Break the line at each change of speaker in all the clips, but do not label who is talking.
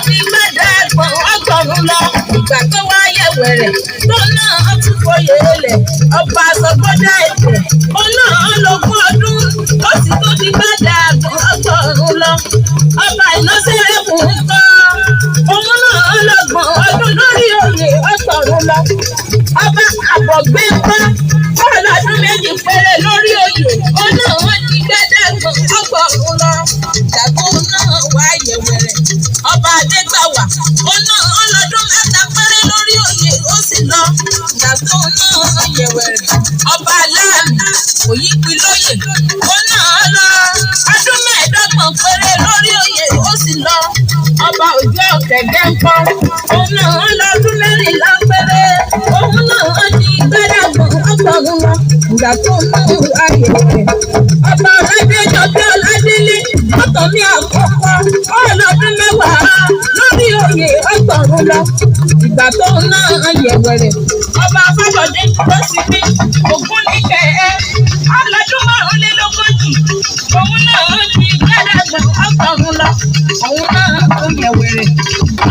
ti gbẹ́dẹ́gbọ̀n ọgọ́rùn-ún lọ. Ìgbà tó wá yẹ̀wẹ̀rẹ̀ tó náà tún foyè lẹ̀. Ọba Sọgbọ́dá Ẹ̀jẹ̀, òun náà lógún ọdún, ó sì tún ti gbẹ́dẹ́gbọ̀n ọgọ́rùn-ún lọ. Ọba Ìnásẹ́rẹ́fù ń kọ́, òun náà lọ́gbọ̀n ọdún lórí oyè ọgọ́rùn-ún lọ. Ọba Àbọ̀gbé ń kọ́, ọlọ́dún 2 péré lórí oyè, òun náà ti gbẹ́dẹ́gbọ̀n ọgọ́rùn-ún lọ. Ìgbà náà wá yẹ̀wẹ̀rẹ̀, ọba Adégbàwà, òun náà ọlọ́dún 3 péré lórí oyè, ó sì lọ. Ìgbà tó náà yẹ̀wẹ̀rẹ̀, ọba Aláàmì Òyìnpínlóyè, òun náà lọ ọdún 25 péré lórí oyè, ó sì lọ. Ọba Òjó Ọ̀kẹ́dẹ́ ńkọ́, òun náà lọ́dún 14 péré, òun náà di gbẹ́dàgbọ̀n ọgọ́rùn-ún lọ. Ìgbà tó náà wá yẹ̀wẹ̀rẹ̀, ọba Ọládéjọbí Ọládélé Mọ́tòmí àkọ́kọ́, ọlọ́dún 10 lórí oyè ọgọ́rùn-ún lọ. Ìgbà tó náà yẹ̀wẹ̀rẹ̀, ọba Fábọ̀dé tó sì ní Ògúnníkẹ́ ọlọ́dún 45, òun náà di gbẹ́dàgbọ̀n ọgọ́rùn-ún lọ. Òun náà tó yẹ̀wẹ̀rẹ̀.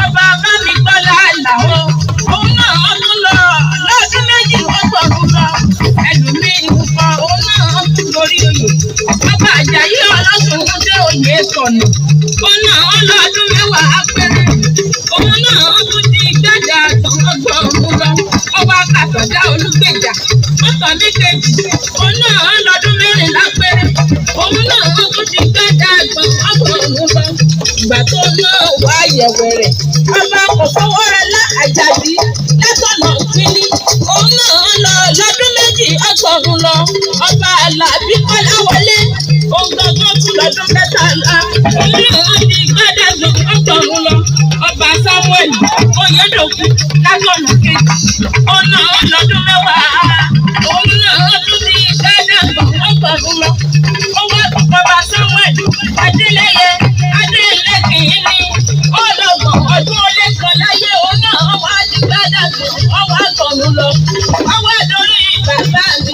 Ọba Bámigbọ́lá Àlàó, òun náà tún lọ lọ́dún 2 ọgọ́rùn-ún lọ. Ẹlòmíín ń kọ́, òun náà tún lórí oyè. Ọba Àjàyí Ọlọ́sùn dé oyè sọ̀nù, òun náà lọ́dún 10 péré, òun náà tún di gbẹ́dàgbọ̀n ọgọ́rùn-ún lọ. Ọba Kàtọ̀dá Olúgbèjà Mọ́tàmí kejì, òun náà lọ́dún 14 péré, òun náà tún di gbẹ́dàgbọ̀n ọgọ́rùn-ún lọ. Ìgbà tó náà wá yẹ̀wẹ̀rẹ̀, ọba Kòfowórọlá Àjàdí látọ̀nà kínní, òun náà lọ lọ́dún 2 ọgọ́rùn-ún lọ. Ọba Àlàbí Kọ́láwọlé, òun gangan tún lọ́dún 13, òun náà di gbẹ́dàgbọ̀n ọgọ́rùn-ún lọ. Ọba Samuel Oyèdòkun látọ̀nà kejì, òun náà lọ́dún 10, òun náà tún di gbẹ́dàgbọ̀n ọgọ́rùn-ún lọ. Ọba Samuel Adélẹ́yẹ Adélẹ́kìnní, ọlọ́gbọ̀n ọdún ó lé kan láyé, òun náà wá di gbẹ́dàgbọ̀n ọgọ́rùn-ún lọ. Ọwọ́ àdórí bàbá mi,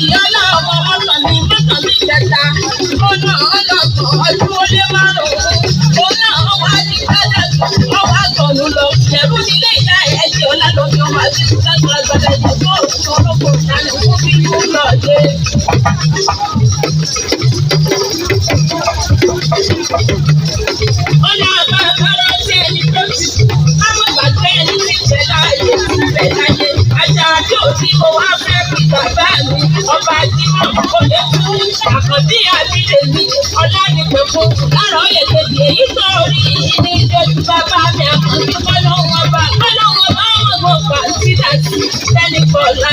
ìyọ́lá ọmọ Mọ́tàmí Mọ́tàmí kẹta, òun náà ọlọ́gbọ̀n ọdún ó lé 5, òun náà wá di gbẹ́dàgbọ̀n ọgọ́rùn-ún lọ. Ẹ̀rú nílé ìyá ẹ̀jẹ̀ ọ̀la lómi ọmọ àti ìgbàgbọ́ àgbàdo ìjọba òkú ọlọ́kọ̀ ìdáná fún bí yóò lọ dé. Ó ní àbá rántí ẹni tó ti kú, ká má gbàgbé ẹni tí ń bẹ láàyè tí ń bẹ láyé. Àṣà àti òtí mo wá fẹ́ fi bàbá mi, ọba Jímọ̀ Oyèkú, Àkànbí Àbídèmí, Ọlánìpẹ̀kun, láàárọ̀ Oyèkejì, èyí tó rí ní ìjọjú bàbá mi Àkànbí Kọ́lọ́hún ọba, Kọ́lọ́hún ọba ọmọ gbọ̀ngbà sídà sí Tẹ́nìkọ̀ọ́lá.